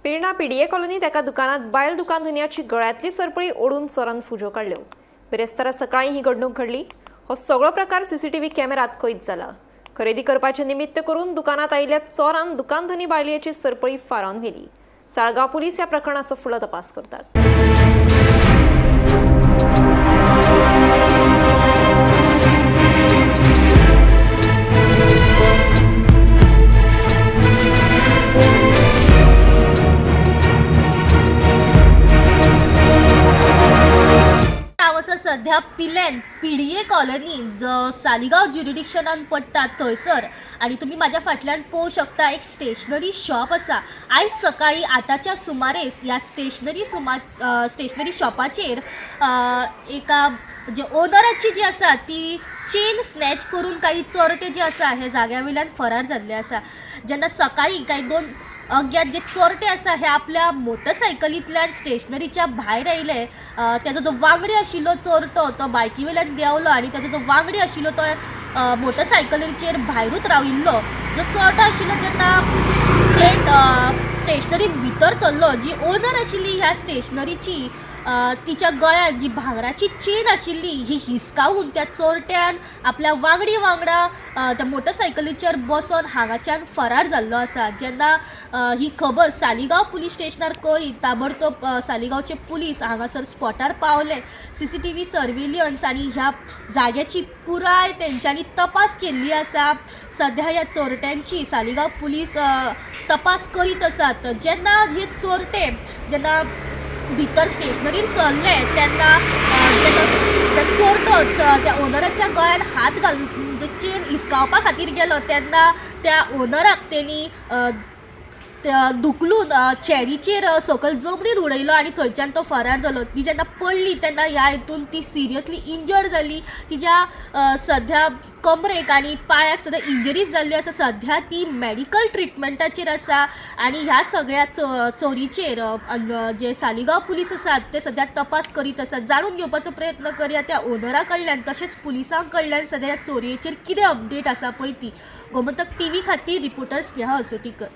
Pirna PDA कॉलनीत एका दुकानात बायल दुकान धनयाची गळ्यांतली सरपळी ओडून चोरान फुज्यो काडल्यो. बिरेस्तारा सकाळी ही घडणूक घडली. हो सगळो प्रकार सीसीटीव्ही कॅमेरात कैद जाला. खरेदी करपाचे निमित्त करून दुकानात आयिल्ल्या चोरान दुकानधनी बायलेची सरपळी फारावन व्हेली. साळगांव पुलीस ह्या प्रकरणाचो फुडलो तपास करतात. हांव आसा सध्या पिलेन पीडीए कॉलनी जो सालिगांव ज्युरिडिक्शनान पडटा थंयसर आनी तुमी म्हाज्या फाटल्यान पळोवंक शकता एक स्टेशनरी शॉप आसा. आयज सकाळी 8च्या सुमारेस ह्या स्टेशनरी शॉपाचेर एका जे ओनराची जी आसा ती चेन स्नॅच करून काही चोरटे जे आसा हे जाग्या वयल्यान फरार जाल्ले आसा. जेन्ना सकाळी काही दोन अज्ञात जे चोरटे आसा हे आपल्या मोटरसायकलींतल्यान स्टेशनरीच्या भायर आयले. तेजो जो वांगडी आशिल्लो चोरटो तो बायकी वयल्यान देंवलो आनी तेजो जो वांगडी आशिल्लो तो मोटरसायकलीचेर भायरूच राविल्लो. जो चोरटो आशिल्लो जेन्ना थेट स्टेशनरीन भितर सरलो, जी ओनर आशिल्ली ह्या स्टेशनरीची तिच्या गळ्यांत जी भांगराची चेन आशिल्ली ही हिसकावून त्या चोरट्यान आपल्या वांगडी वांगडा त्या मोटरसायकलीचेर बसोन हांगाच्यान फरार जाल्लो आसा. जेन्ना ही खबर सालिगांव पुलीस स्टेशनार कळ्ळी, ताबडतोब सालिगांवचे पुलीस हांगासर स्पॉटार पावले. सीसीटीव्ही सर्वेलियन्स आनी ह्या जाग्याची पुराय तेंच्यांनी तपास केल्ली आसा. सध्या ह्या चोरट्यांची सालिगांव पुलीस तपास करीत आसात. जेन्ना हे चोरटे जेन्ना भितर स्टेशनरीन सरले तेन्ना जेन्ना चोरटो त्या ओनराच्या गळ्यान हात घालून चेन हिसकावपा खातीर गेलो तेन्ना त्या ओनराक तेणी धुकलून चेरीचेर सकयल जमनीर उडयलो आनी थंयच्यान तो फरार जालो. ती जेन्ना पडली तेन्ना ह्या हितून ती सिरियसली इंजर्ड जाली. तिज्या सध्या कमरेक आनी पांयाक सुद्दां इंजरीज जाल्ल्यो आसा. सध्या ती मेडिकल ट्रिटमेंटाचेर आसा आनी ह्या सगळ्या चोरीचेर जे सालिगांव पुलीस आसात ते सध्या तपास करीत आसात. जाणून घेवपाचो प्रयत्न करया त्या ओनरा कडल्यान तशेंच पुलिसां कडल्यान सध्या ह्या चोरयेचेर कितें अपडेट आसा पळय ती. गोमंतक टीव्ही खातीर रिपोर्टर स्नेहा असोटीकर.